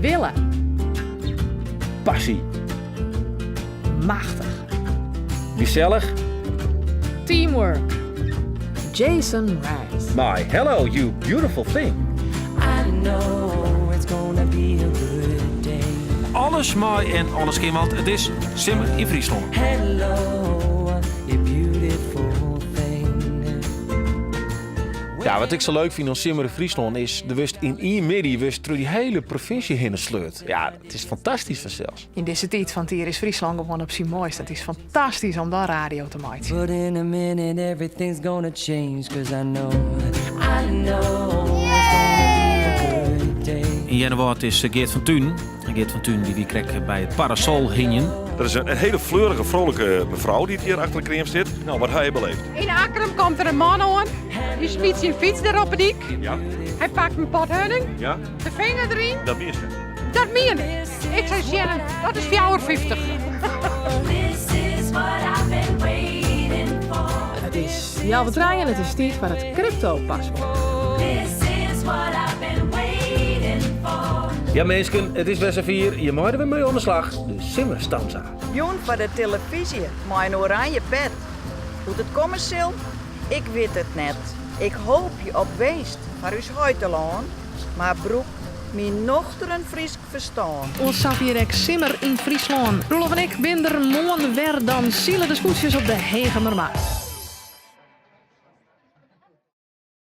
Wille. Passy. Machtich. Gesellich. Teamwork. Jason Mraz. Mei Hello You Beautiful Thing. I know it's gonna be a good day. Alles mei en alles kin, want it is Simmer yn Fryslân. Hello, you beautiful thing. Ja, wat ik sa leuk fyn oan Simmer yn Fryslân is, do wurdst yn ien middei wurdst troch dy hiele provinsje hinne sleurd. Ja, it is fantastysk fansels. Yn dizze tiid fan it jier is Fryslân gewoan op syn moaist. It is fantastysk om dan radio te meitsjen. But in a minute everything's gonna change cause I know, I know it's gonna be a good day. Yn Earnewâld is Geert van Tunen. Geert van Tunen dy wie krekt by it parasol hingjen. Dat is in hiele fleurige, vrolijke mevrouw dy't hjir achter de kream sit. No, wat ha je beleefd? Yn Akkrum komt der in man oan. Dy smyt syn fyts der op 'e dyk. Ja. Hy pakt in pot huning, Ja. de finger deryn. Dat mienst. Dat mien ik. Ik sei tsjin him, dat is 54. This is what I've been waiting for. It is healwei trijen en it is tiid foar it crypto-paspoart. This is what I've been waiting for. Ja minsken, it is wer safier, je meie der wer mei oan de slach, de simmerstanza. Jûn foar de telefyzje mei in oranje pet. Hoe't it komme sil? Ik wit it net. Ik hoopje op winst foar ús heitelân, mar brûk myn nochteren Frysk ferstân. Oant safier ek Simmer yn Fryslân. Roelof en ik bin der moarn wer, dan sile de skûtsjes op de Hegemermar.